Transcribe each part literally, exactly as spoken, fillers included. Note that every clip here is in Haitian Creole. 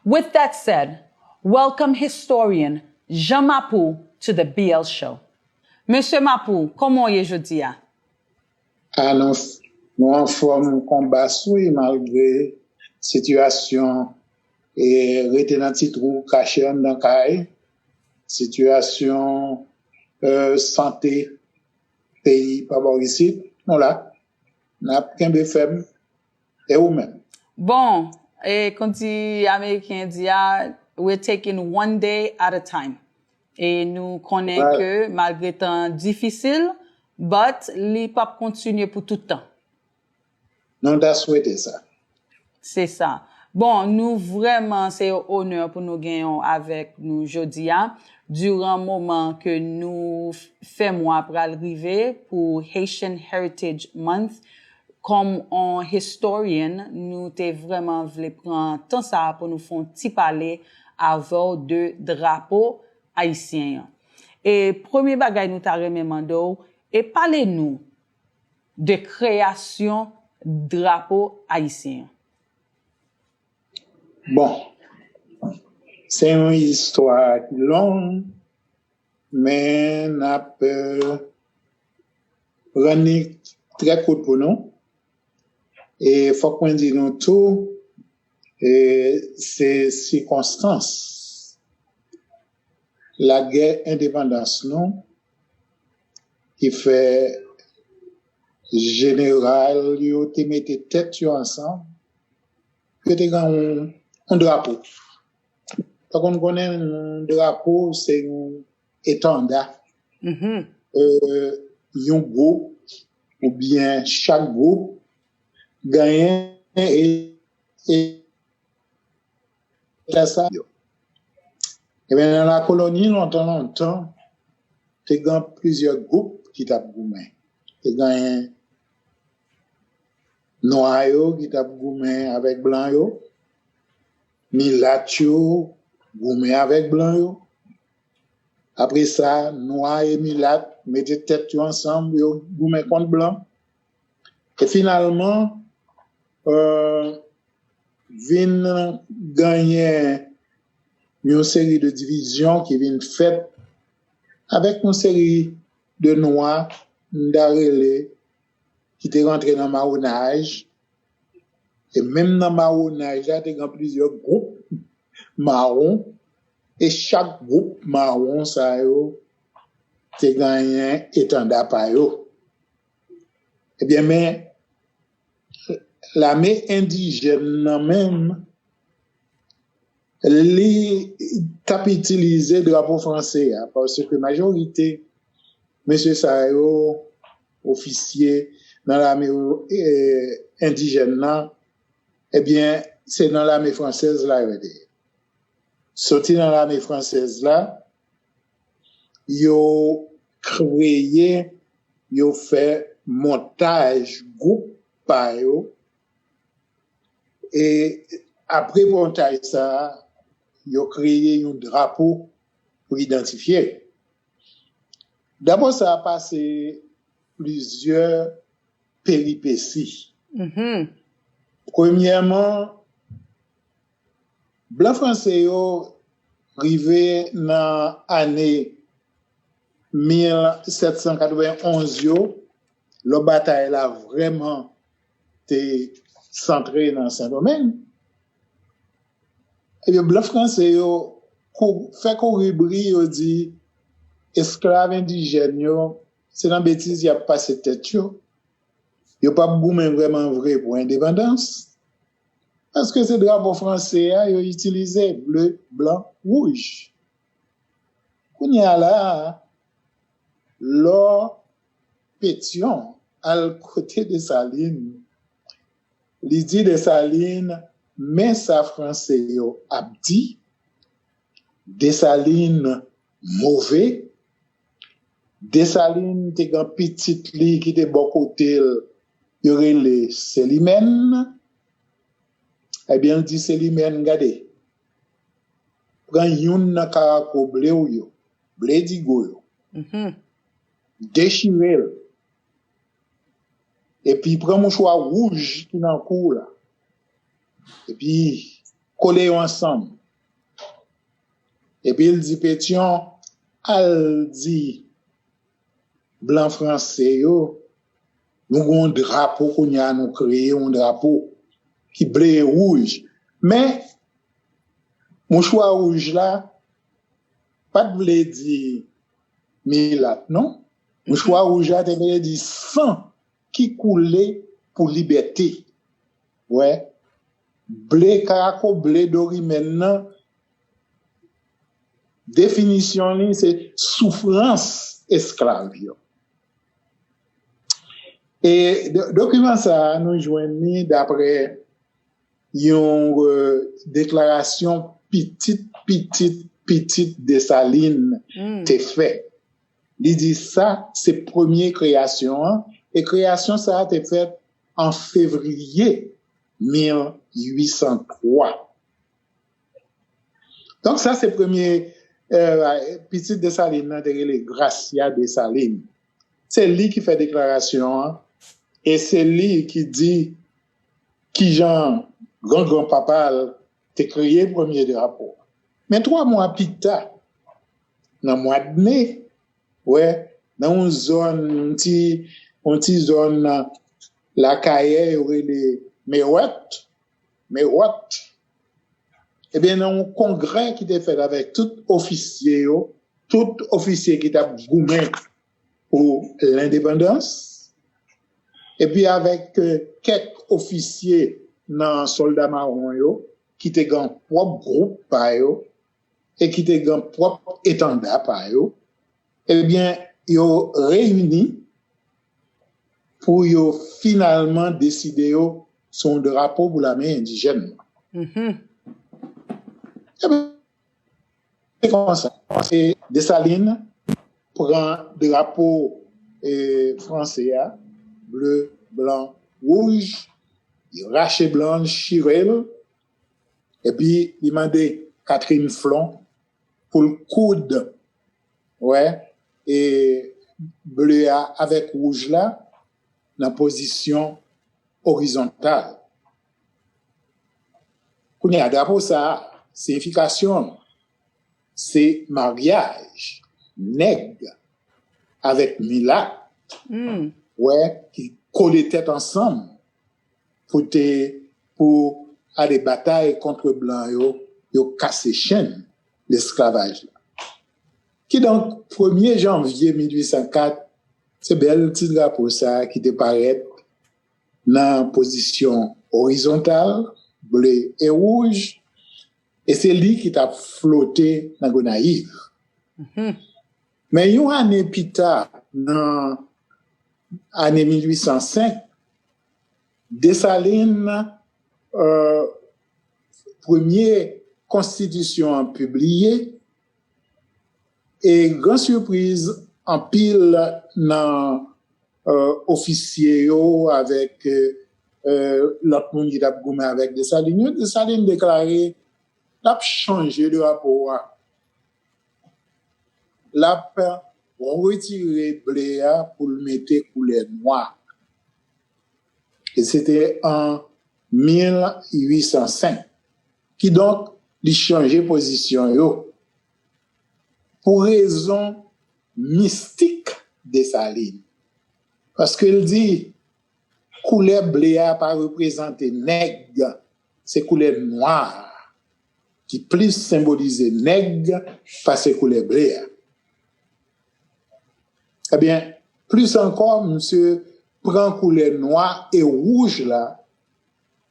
With that said, welcome historian Jean Mapou to the B L Show. Mesye Mapou, kòman w ye jodi a? A, nou, nou anfòm konba sou wi, malgre sitiyasyon e rete nan ti twou kache anndan kay, sitiyasyon e, sante peyi pa bò isit, nou la, n ap kenbe fèm. E ou menm? Bon, e, kon di Ameriken di a, we're taking one day at a time. E nou konnen ke malgre tan difisil, but li p ap kontinye pou tout tan. Nou ta swete sa. Se sa. Bon, nou vrèman, se yon onè pou nou genyen w avèk nou jodi a. Diran moman ke nou, fen mwa pral rive pou Haitian Heritage Month, kòm on historian, nou te vrèman vle pran tan sa a pou nou fè yon ti pale avè w de drapo ayisyen an. E premye bagay nou ta renmen mande w, e pale nou de kreyasyon drapo ayisyen an. Bon, se yon istwa ki long, men n ap e, rann li trè kout pou nou. E fòk mwen di nou tou, e se sikonstans lagè endepandans nou ki fè jeneral yo te mete tèt yo ansanm, yo te gen yon, yon drapo. Tankou nou konnen, yon drapo se yon etanda. E, yon gwoup oubyen chak gwoup genyen e, e, sa yo. Ebyen, nan lakoloni, lontan, lontan, te gen plizyè gwoup ki t ap goumen. Te genyen nwa yo ki t ap goumen avèk blan yo, milat yo goumen avèk blan yo. Apre sa, nwa e milat mete tèt yo ansanm, yo goumen kont blan. E finalman, e, vin genyen yon seri de divizyon ki vin fèt avèk yon seri de nwa, m ta rele, ki te rantre nan mawonaj. E menm nan mawonaj la, te gen plizyè gwoup mawon. E chak gwoup mawon sa yo te genyen etanda pa yo. Ebyen, men, lame endijèn nan menm, li t ap itilize drapo franse a, paske majorite mesye sa yo, ofisye nan lame e, endijèn nan, ebyen, se nan lame fransèz la yo te ye. Soti nan lame fransèz la, yo kreye, yo fè montaj gwoup pa yo. E apre montaj sa a, yo kreye yon drapo pou idantifye. Drapo sa a pase plizyè peripesi. Premyèman, blan franse yo rive nan ane mil sèt san katrevenn onz yo, lò batay la vrèman te santre nan Sendomeng, ebyen, blan franse yo kou, fè kouri bri, yo di esklav endijèn yo, se nan betiz y ap pase tèt yo. Yo p ap goumen vrèman vre pou endepandans. Paske se drapo franse a yo itilize, ble, blan, wouj. Kounye a la a, lò Petyon al kote Desalin, li di Desalin, men sa franse yo ap di. Desalin move. Desalin te gen pitit li ki te bò kote l, yo rele Selimèn. Ebyen, l di Selimèn, gade, pran youn nan karako ble w yo, ble digo yo, dechire l, epi pran mouchwa wouj ki nan kou w la, epi kole yo ansanm. Epi l di Petyon, al di blan franse yo, nou gen yon drapo kounye a, nou kreye yon drapo ki ble e wouj. Men, mouchwa wouj la pa t vle di milat, non. Mouchwa wouj la te vle di san ki koule pou libète. Wè, ble, karako ble Dorimèn nan, definisyon li, se soufrans esklav yo. E do- dokiman sa a, nou jwenn li dapre yon, euh, deklarasyon pitit, pitit, pitit Desalin te fè. Li di sa, se premye kreyasyon an, e kreyasyon sa a te fèt an fevriye mil uit san twa. Donk, sa se premye, euh, pitit Desalin nan te rele Gracia Desalin. Se li ki fè deklarasyon an, e se li ki di kijan gran gran papa l te kreye premye drapo. Men twa mwa pita, nan mwa de me, wè, nan yon zòn, yon ti, yon ti zòn nan Lakayè, yo rele Mewòt, Mewòt, ebyen, nan yon kongrè ki te fèt avèk tout ofisye yo, tout ofisye ki t ap goumen pou lendepandans, epi avèk, euh, kèk ofisye nan sòlda mawon yo, ki te gen pwòp gwoup pa yo, e ki te gen pwòp etanda pa yo, ebyen, yo reyini pou yo finalman deside yo sou yon drapo pou lame endijèn nan. Ebyen, se konsa. Se Desalin pran drapo, eh, franse a, ble, blan, wouj, li rache blan, li chire l, epi li mande Catherine Flon pou l koud, wè, e ble a avèk wouj la nan pozisyon orizontal. Kounye a, drapo sa a, siyifikasyon l, se maryaj nèg avèk milat, wè, ki kole tèt ansanm pou te, pou ale batay kont blan yo, yo kase chenn lesklavaj la. Kidonk, premye janvye mil uit san kat, se bèl ti drapo sa a ki te parèt nan pozisyon orizontal, ble e wouj, e se li ki t ap flote nan Gonayiv. Men yon ane pita, nan ane mil uit san senk, Desalin, euh, premye konstitisyon an pibliye, e gran sipriz, anpil nan, euh, ofisye yo avèk, euh, lòt moun ki t ap goumen avèk Desalin yo, Desalin deklare l ap chanje drapo a. L ap retire ble a pou l mete koulè nwa. E se te an mil uit san senk. Kidonk, li chanje pozisyon yo pou rezon mistik Desalin. Paske l di, koulè ble a pa reprezante nèg, se koulè nwa a ki plis senbolize nèg pase koulè ble a. Ebyen, plis ankò, misye pran koulè nwa e wouj la,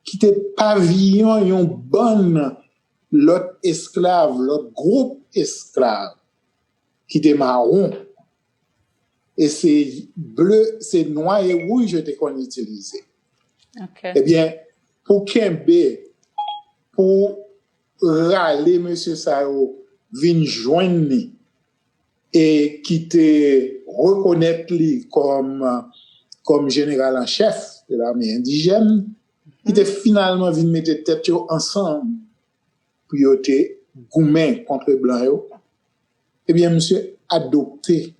ki te paviyon yon bann lòt esklav, lòt gwoup esklav, ki te mawon. E se ble, se nwa e wouj yo te konn itilize. Ebyen, pou kenbe, pou rale mesye sa yo vin jwenn li, e ki te rekonèt li kòm, kòm jeneral an chèf de lame endijèn, ki te finalman vin mete tèt yo ansanm pou yo te goumen kont blan yo, ebyen, misye adopte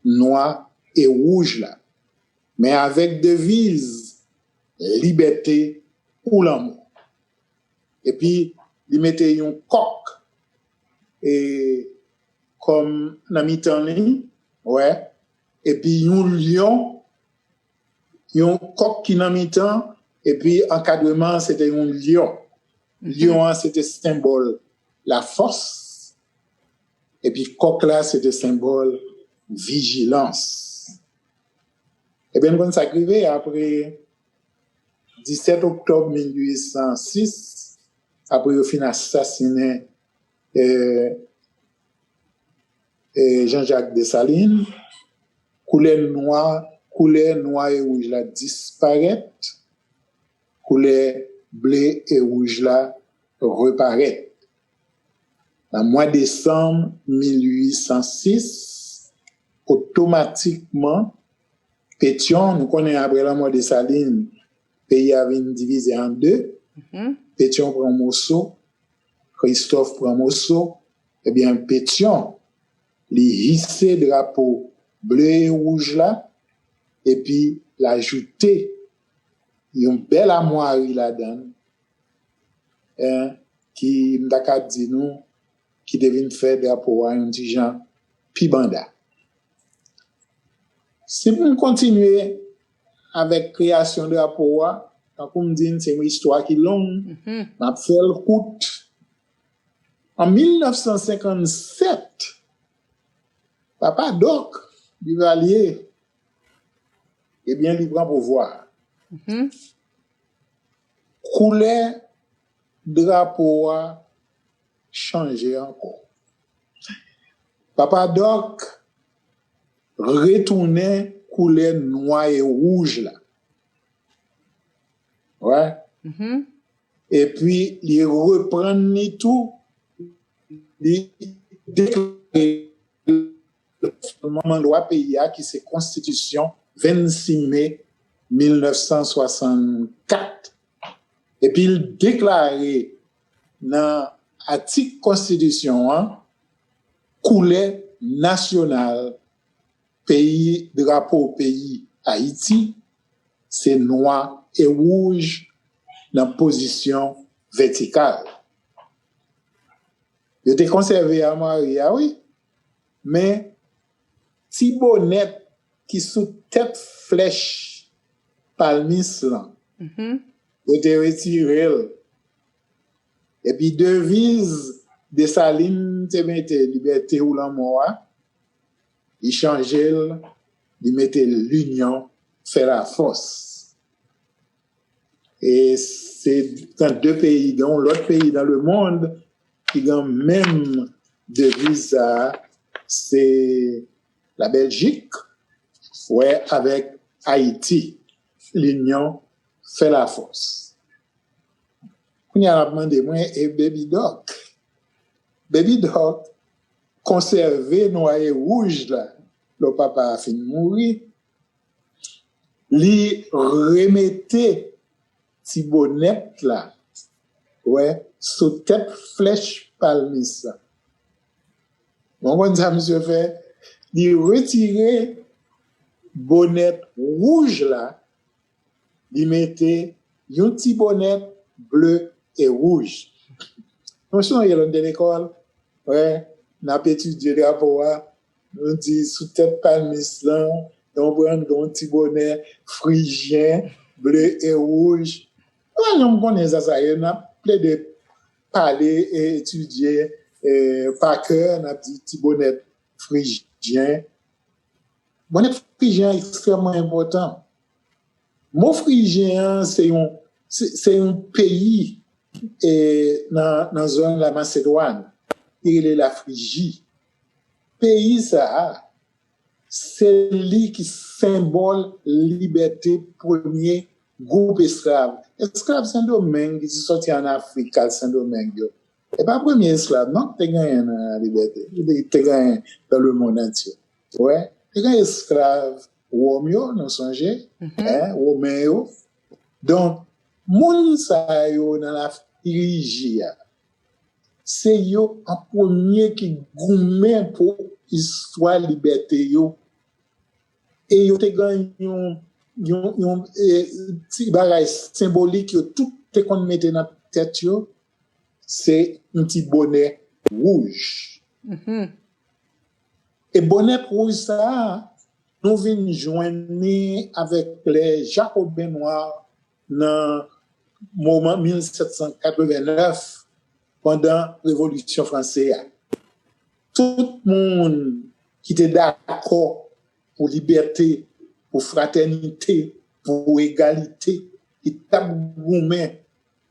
nwa e wouj la, men avèk deviz libète ou lanmò. Epi, li mete yon kòk e, kòm nan mitan li, wè, epi yon lyon, yon kòk ki nan mitan, epi ankadreman an se te yon lyon. Lyon an se te senbòl lafòs, epi kòk la se te senbòl vijilans. Ebyen, nou konn sa k rive apre disèt oktòb mil uit san sis, apre yo fin asasinen eh, eh, Jean-Jacques Dessalines, koulè nwa, koulè nwa e wouj la disparèt, koulè ble e wouj la reparèt. Nan mwa desanm mil uit san sis, otomatikman, Petyon, nou konnen apre lanmò Desalin, peyi a vin divize an de. Petyon pran moso, Kristòf pran moso. Ebyen, Petyon, li hise drapo ble e wouj la, epi l ajoute yon bèl amwari ladan l, en, ki, m ta ka di nou, ki te vin fè drapo a yon ti jan pi banda. Si pou m kontinye avèk kreyasyon drapo a, tankou m di n, se yon istwa ki long, m ap fè l kout. An mil nèf san senkann sèt, Papa Dòk Divalye, ebyen, li pran pouvwa a. Koulè drapo a chanje ankò. Papa Dòk retounen koulè nwa e wouj la. Wè. Epi li reprann li tou, li deklare manman lwa peyi a, ki se konstitisyon vennsis me mil nèf san swasannkat. Epi l deklare nan atik konstitisyon an, koulè nasyonal peyi, drapo peyi Ayiti, se nwa e wouj nan pozisyon vètikal. Yo te konsève amwari a, wi, men ti bonèt ki sou tèt flèch palmis lan, yo te retire l. Epi deviz Desalin te mete, libète ou lanmò a, li chanje l, li mete linyon fè lafòs. E se nan de peyi, gen yon lòt peyi dans le monde ki gen menm deviz sa a, se Labèljik, wè, avèk Ayiti, linyon fè lafòs. Kounye a, n ap mande mwen, e Baby Doc? Baby Doc konsève nwa e wouj la, lè papa a fin mouri, li remete ti bonèt la, wè, sou tèt flèch palmis la. Bon, konn sa misye fè? Li retire bonèt wouj la, li mete yon ti bonèt ble e wouj. Nou sonje lè n te lekòl, wè, n ap etidye drapo a, nou di sou tèt palmis lan, nou pran yon ti bonè frijyen, ble e wouj. Nou pa janm konnen sa sa ye, n ap plede pale e etidye, eh, pa kè, n ap di ti bonèt frijyen. Bonèt frijyen an ekstrèmman enpòtan. Mo frijyen an, se yon, se, se yon peyi, e, nan, nan zòn Lamasedwàn, ki rele Lafriji. Peyi sa a, se li ki senbòl libète premye gwoup esklav. Esklav Sendomeng ki te sòti ann Afrik al Sendomeng yo. E pa premye esklav, non, te genyen nan libète. Te, te genyen dans le monde entier. Wè, te gen esklav Wòm yo, nou sonje, en, Women yo. Donk, moun sa yo nan Lafriji a, se yo an premye ki goumen pou istwa libète yo. E yo te gen yon, yon, yon, e, ti bagay senbolik yo tout te konn mete nan tèt yo. se yon ti bonè wouj. E bonèt wouj sa a, nou vin jwenn li avèk lè Jakoben nwa nan moman mil sèt san katreven nèf, pandan Revolisyon Franse a. Tout moun ki te dakò pou libète, pou fratènite, pou egalite, ki t ap goumen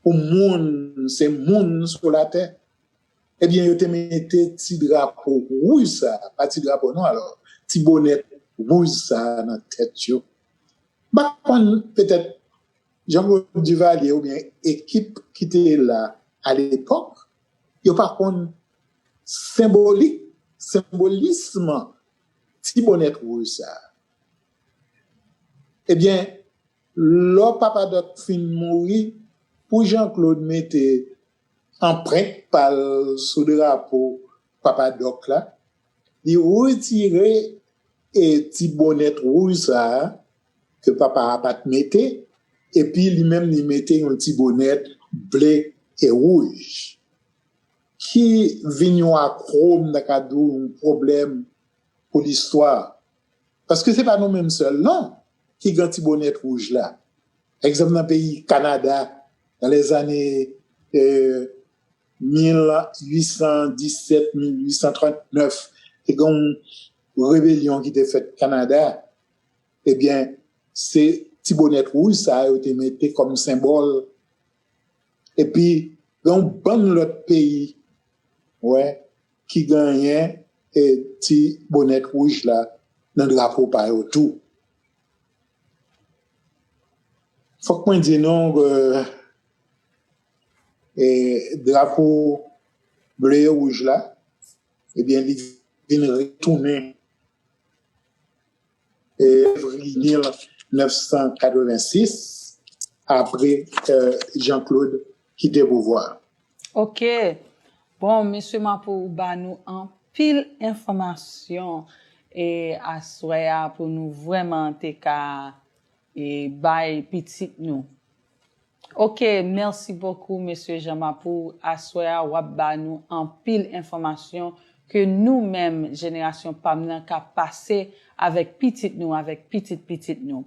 pou moun, se moun sou latè, ebyen, yo te mete ti drapo wouj sa a, pa ti drapo non, alò, ti bonèt wouj sa a nan tèt yo. M pa konn, petèt, Jean-Claude Duvalier oubyen ekip ki te la alepòk, yo pa konn senbolik, senbolism ti bonèt wouj sa a. Ebyen, lò Papa Dòk fin mouri, pou Jean-Claude mete anprent pa l sou drapo Papa Dòk la, li retire e ti bonèt wouj sa a ke papa a pa t mete, epi li menm li mete yon ti bonèt ble e wouj, ki vin yon akwo, m ta ka di w, yon pwoblèm pou listwa. Paske se pa nou menm sèl non ki gen ti bonèt wouj la. Egzanp, nan peyi Kanada, nan lèzane mil uit san disèt, mil uit san trannèf, te gen yon rebelyon ki te fèt Kanada. Ebyen, se ti bonèt wouj sa a yo te mete kòm senbòl. Epi, gen yon bann lòt peyi, wè, ki genyen e ti bonèt wouj la nan drapo pa yo tou. Fòk mwen di nou ke e drapo ble e wouj la, ebyen, li vin retounen e fevriye mil nèf san katreven sis, apre e Jean-Claude kite pouvwa a. Ok. Bon, mesye Mapou, ou ba nou anpil enfòmasyon e aswè a pou nou vrèman te ka e bay pitit nou. Ok, mèsi bokou, mesye Jean Mapou. Aswè a, w ap ba nou anpil enfòmasyon ke nou menm, jenerasyon pa m nan, ka pase avèk pitit nou, avèk pitit pitit nou.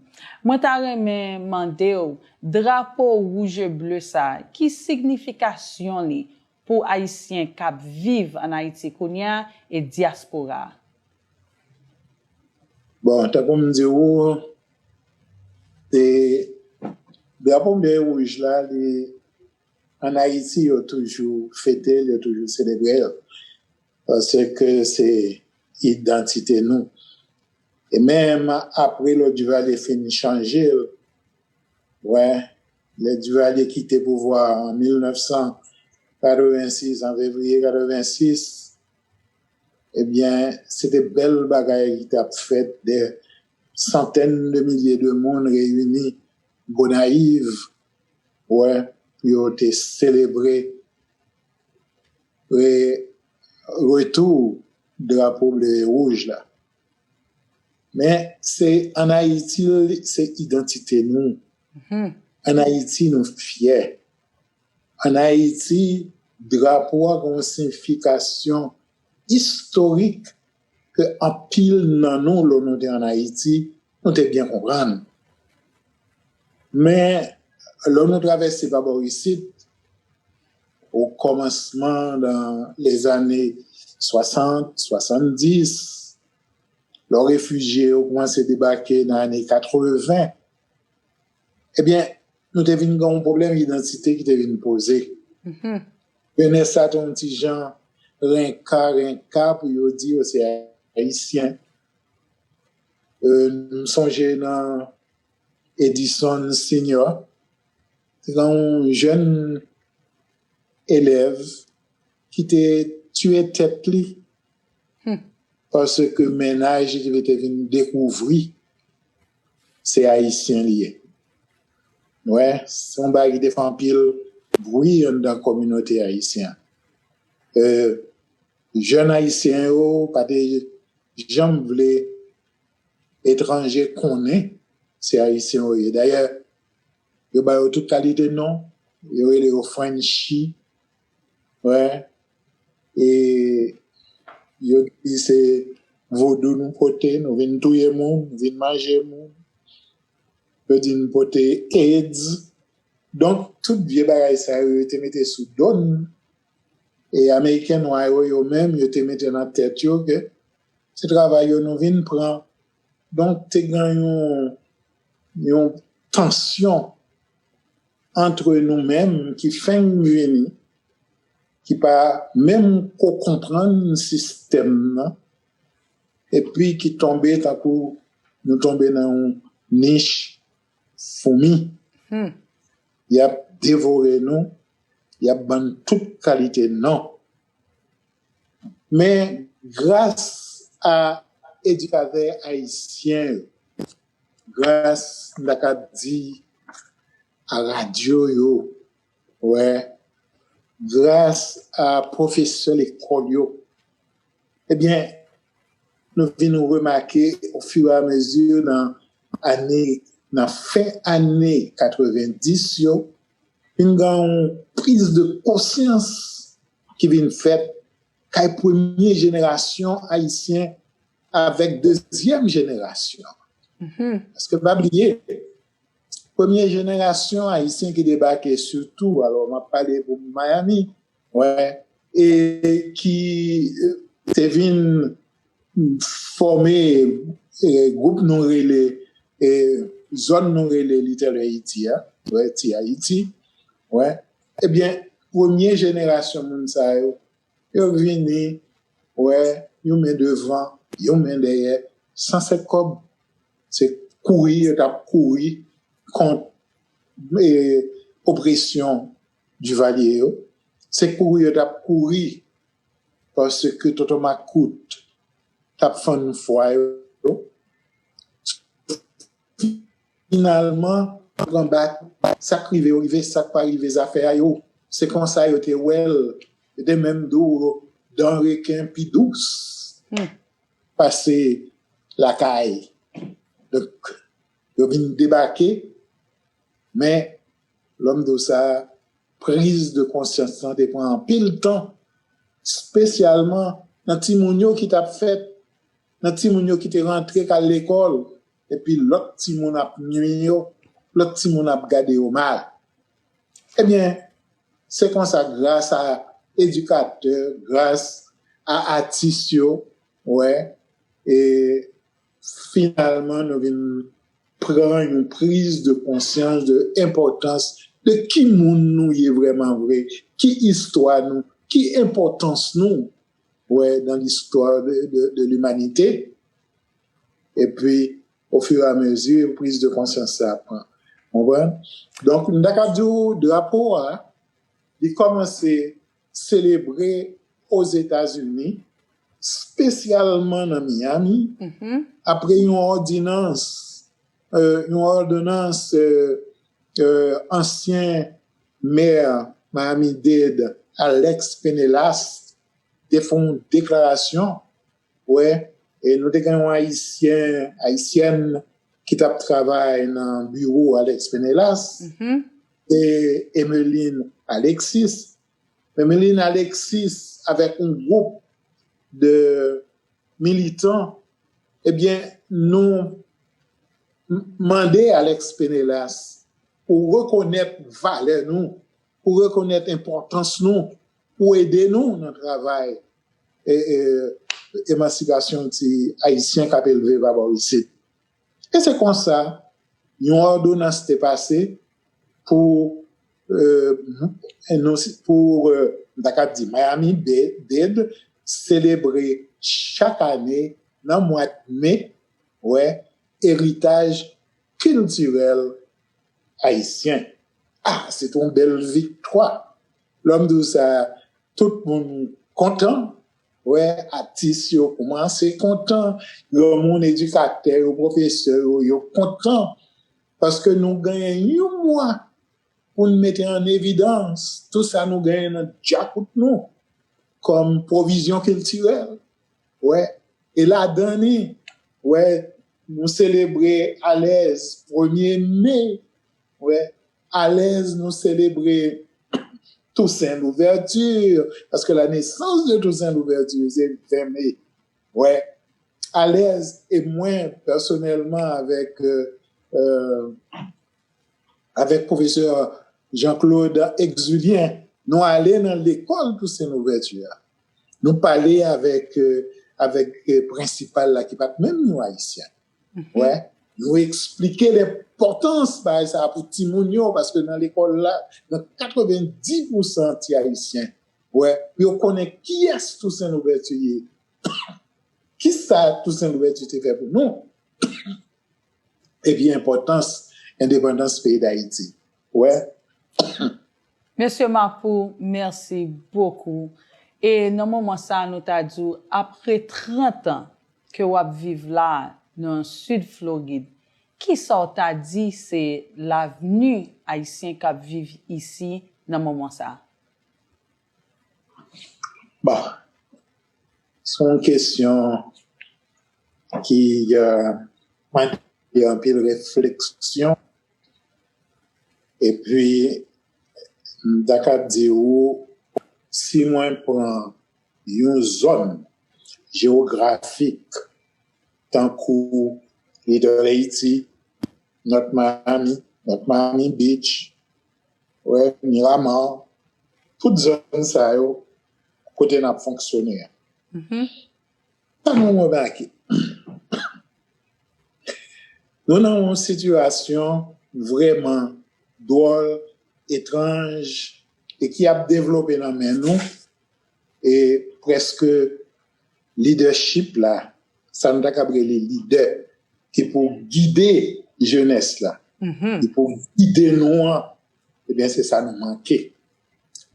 Mwen ta renmen mande w, drapo wouj e ble sa, ki signifikasyon li pou Ayisyen k ap viv ann Ayiti kounye a e dyaspora a? Bon, tankou m di w, e drapo ble e wouj la, li, ann Ayiti, yo toujou fete l, yo toujou selebre l. Paske se idantite nou. E menm apre lò Duvalier fin chanje l, wè, lè Duvalier kite pouvwa a an mil nèf san katreven sis, an fevriye katreven sis, ebyen, se te bèl bagay ki t ap fèt, dè santèn de milye de moun reyini Gonayiv, wè, pou yo te selebre re, retou drapo ble e wouj la. Men se ann Ayiti, se idantite nou. Ann Ayiti, nou fyè. Ann Ayiti, drapo a gen yon siyifikasyon istorik ke anpil nan nou, lò nou te ann Ayiti, nou te byen konprann. Men, lò nou travèse pa bò isit, o kòmansman, nan lèzane swasant, swasanndis, lò refijye yo kòmanse debake nan ane katreven, ebyen, nou te vin gen yon pwoblèm idantite ki te vin poze. Jenès la te yon ti jan renka, renka pou yo di yo se Ayisyen. E, m sonje nan Edison Senior, te gen yon jèn elèv ki te tiye tèt li paske mennaj li te vin dekouvri se Ayisyen li ye. Wè, se yon bagay ki te fè anpil bri anndan kominote ayisyen an. E, jèn Ayisyen yo pa te janm vle etranje konnen se Ayisyen yo ye. Dayè, yo ba yo tout kalite non, yo rele yo Frenchie, Wè. E yo di se vodou nou pote, nou vin touye moun, nou vin manje moun. Yo di nou pote AIDS. Donk, tout vye bagay sa yo, yo te mete sou do n. E Ameriken nwa yo, yo menm, yo te mete nan tèt yo ke se travay yo nou vin pran. Donk, te gen yon, yon tansyon antre nou menm ki fenk vini, ki pa menm ko konprann sistèm nan, epi ki tonbe tankou nou tonbe nan yon nich foumi. Hmm. Y ap devore nou, y ap ban n tout kalite non. Men gras a edikatè ayisyen yo, gras, m ta ka di, a radyo yo, wè, gras a pwofesè lekòl yo, ebyen, nou vin remake ofiramezi nan ane, nan fen ane katrevendis yo, vin gen yon priz de konsyans ki vin fèt kay premye jenerasyon ayisyen avèk dezyèm jenerasyon. Mhm. Paske pa bliye, premye jenerasyon ayisyen ki debake sitou, alò, m ap pale pou Miami, wè, e ki, e, te vin fòme, e, gwoup nou rele, e, zòn nou rele Little Haiti a, wè, Ti Ayiti, wè. Ebyen, premye jenerasyon moun sa yo, yo vini, wè, yon men devan, yon men dèyè, san sèt kòb. Se kouri yo t ap kouri kont, e, opresyon Divalye yo. Se kouri yo t ap kouri paske Tonton Makout t ap fann fwa yo. Finalman, pran bak, sa k rive yo rive, sa k pa rive zafè a yo. Se konsa yo te wè l, yo te menm di w dan reken pi dous. Hmm. Pase lakay. Donk, yo vin debake, men lè m di w sa, priz de konsyans lan te pran anpil tan, espesyalman nan timoun yo ki t ap fèt, nan timoun yo ki te rantre k al lekòl, epi lòt timoun ap nwi yo, lòt timoun ap gade yo mal. Ebyen, se konsa, gras a edikatè, gras a atis yo, wè, e finalman, nou vin pran yon priz de konsyans de enpòtans de ki moun nou ye vrèman vre, ki istwa nou, ki enpòtans nou, wè, dans l'histoire de, de, de l'humanité. Epi, ofiramezi, priz de konsyans sa pran. Konprann? Donk, m ta ka di w, drapo a, li kòmanse selebre Ozetazini, espesyalman nan Miami, mhm, apre yon òdinans, e, yon òdonans, e, e, ansyen mè Miami-Dade, Alex Penelas, te fè yon deklarasyon, wè, e nou te gen yon Ayisyen, Ayisyèn ki t ap travay nan biwo Alex Penelas, mhm, e Emeline Alexis. Emeline Alexis, avèk yon gwoup de militan, ebyen, nou m-, mande Alex Penelas pou rekonèt valè nou, pou rekonèt enpòtans nou, pou ede nou nan travay, e, e, emansipasyon ti Ayisyen k ap elve pa bò isit. E se konsa, yon òdonans te pase pou, e, nou, pou, e, m ta ka di, Miami-Dade selebre chak ane nan mwa me, wè, eritaj kiltirèl ayisyen. Ah, se te yon bèl viktwa. Lè m di w sa, tout moun kontan. Wè, atis yo kòmanse kontan. Granmoun, edikatè yo, pwofesè yo, yo kontan. Paske nou genyen yon mwa pou n mete an evidans tout sa nou genyen nan djakout nou kòm pwovizyon kiltirèl. Wè, e ladan li, wè, nou selebre alèz premye me, wè, alèz nou selebre Toussaint Louverture, paske la nesans de Toussaint Louverture se ven me. Wè, alèz, e mwen pèsonèlman avèk, euh, euh, avèk pwofesè Jean-Claude Exulien, nou ale nan lekòl Toussaint Louverture a. Nou pale avèk, euh, avèk, euh, prensipal la ki pa t menm yon Ayisyen. Wè, nou eksplike lenpòtans bagay sa a pou timoun yo, paske nan lekòl la, nan katrevenndis pousan ti Ayisyen, wè, pou yo konnen kiyès Toussaint Louverture ye, kisa Toussaint Louverture te fè pou nou, epi enpòtans endepandans peyi Dayiti. Wè. Mesye Mapou, mèsi bokou. E nan moman sa a, nou ta di w, apre trant an ke w ap viv la nan Sid Florid, kisa w ta di se lavni Ayisyen k ap viv isi nan moman sa a? Bon, se yon kesyon ki, euh, mande anpil refleksyon. Epi, m ta ka di w, si mwen pran yon zòn jewografik tankou Little Haiti, North Miami, North Miami Beach, wè, Miramar, tout zòn sa yo, kote n ap fonksyone a. Sa nou remake? Nou nan yon sitiyasyon vrèman dwòl, etranj, e ki ap devlope nan men nou, e prèske lidèchip la, sa nou ta kab rele lidè, ki pou gide jenès la, ki pou gide nou an, ebyen, se sa nou manke.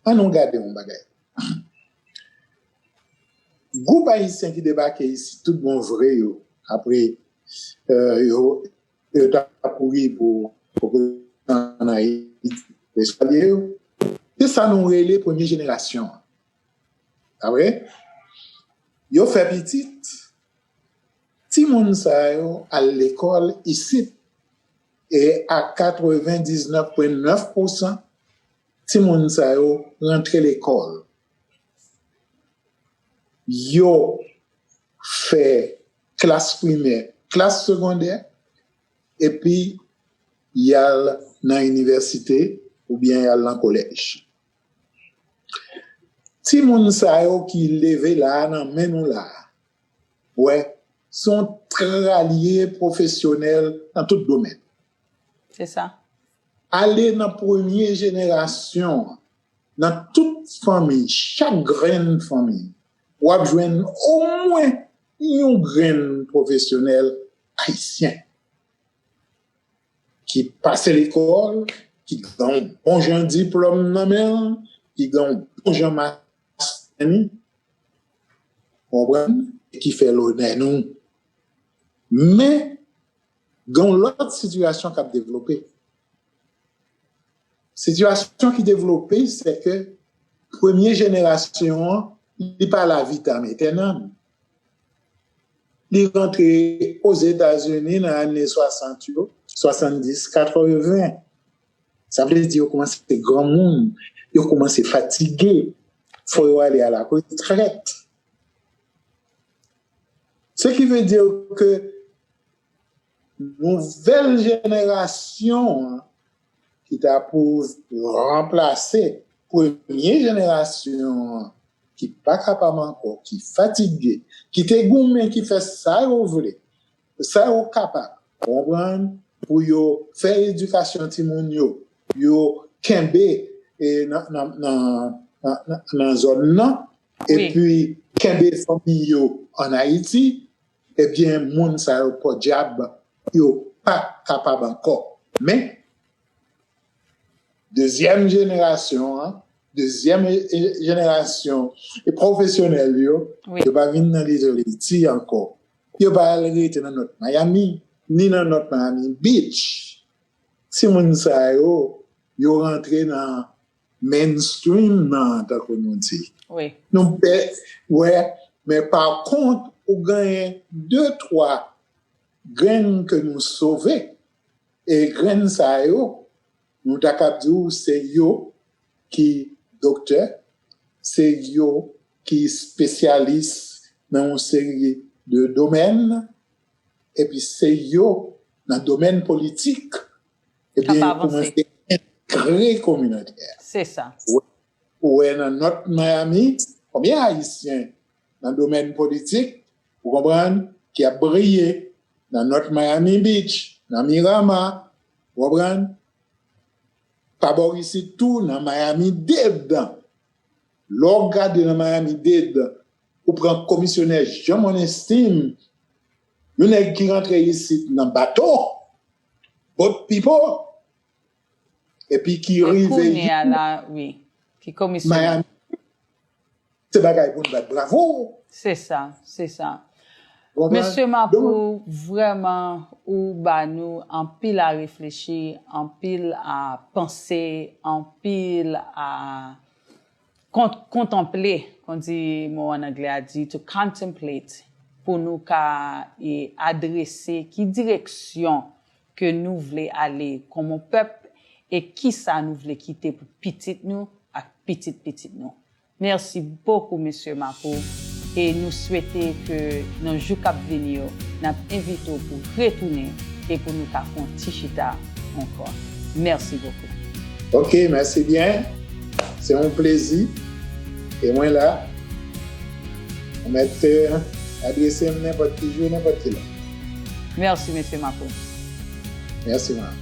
Ann nou gade yon bagay. Gwoup ayisyen ki debake isi tout bon vre yo, apre, euh, yo, yo t ap kouri pou, pou ann Ayiti, yo salye yo. Se sa nou rele premye jenerasyon an. Pa vre? Yo fè pitit, timoun sa yo al lekòl isit, e a katrevendiznèf pwen nèf pousan, timoun sa yo rantre lekòl. Yo fè klas primè, klas segondè, epi y al nan inivèsite oubyen y al nan kolèj. Timoun sa yo ki leve la a nan men nou la a, wè, se yon tralye pwofesyonèl nan tout domèn. Se sa. Ale nan premye jenerasyon an, nan tout fanmi, chak grenn fanmi, w ap jwenn omwen yon grenn pwofesyonèl ayisyen ki pase lekòl, ki gen yon bon jan diplòm nan men l, ki gen yon bon jan mastè ni, konprann, ki fè lonè nou. Men, gen yon lòt sitiyasyon k ap devlope. Sitiyasyon ki devlope, se ke premye jenerasyon an, li pa la vitam aeternam. Li rantre Ozetazini nan ane swasant yo, swasanndis, katreven. Sa vle di yo kòmanse granmoun, yo kòmanse fatige, fò yo ale a la retrèt. Ce qui veut dire que nouvèl jenerasyon an ki ta pou ranplase premye jenerasyon an ki pa kapab ankò, ki fatige, ki te goumen, ki fè sa yo vle, sa yo kapab, konprann, pou yo fè edikasyon timoun yo, yo kenbe e nan, nan, nan, nan, nan, nan zòn nan, epi kenbe fanmi yo ann Ayiti, ebyen, moun sa yo, podyab, yo pa kapab ankò. Men, dezyèm jenerasyon an, dezyèm e, e, jenerasyon e pwofesyonèl yo, yo pa vin nan Little Haiti ankò. Yo pa al rete nan North Miami, ni nan North Miami Beach. Timoun sa yo, yo rantre nan mainstream nan, tankou nou di. Nou pè, wè, men pa kont, ou genyen de, twa grenn ke nou sove. E grenn sa yo, nou ta kab di w se yo ki doktè, se yo ki espesyalis nan yon seri de domèn, epi se yo nan domèn politik, ebyen, yo kòmanse antre kominotè. Se sa. Ou wè, ou wè nan North Miami, konbyen Ayisyen nan domèn politik, ou konprann, ki ap briye nan North Miami Beach, nan Miramar, ou konprann? Pa bò isit tou, nan Miami-Dade. Lè w gade nan Miami-Dade, ou pran komisyonè Jean Monestin, yon nèg ki rantre isit nan bato, boat people, epi ki rive kounye a la, wi, ki komisyonè Miami. Se bagay pou n bat bravo. Se sa, se sa. Mesye Mapou, vrèman, ou ba nou anpil a reflechi, anpil a panse, anpil a kontanple, kon di mo an anglè a di, to contemplate, pou nou ka e adrese ki direksyon ke nou vle ale kòm yon pèp e kisa nou vle kite pou pitit nou ak pitit pitit nou. Mèsi bokou, mesye Mapou, e nou swete ke nan jou k ap vini yo, n ap envite w pou retounen e pou nou ka fè yon ti chita ankò. Mèsi bokou. Ok, mèsi byen. Se yon plezi. E mwen la. Ou mèt, euh, adrese m nenpòt ki jou, nenpòt ki lè. Mèsi, mesye Mapou. Mèsi, man.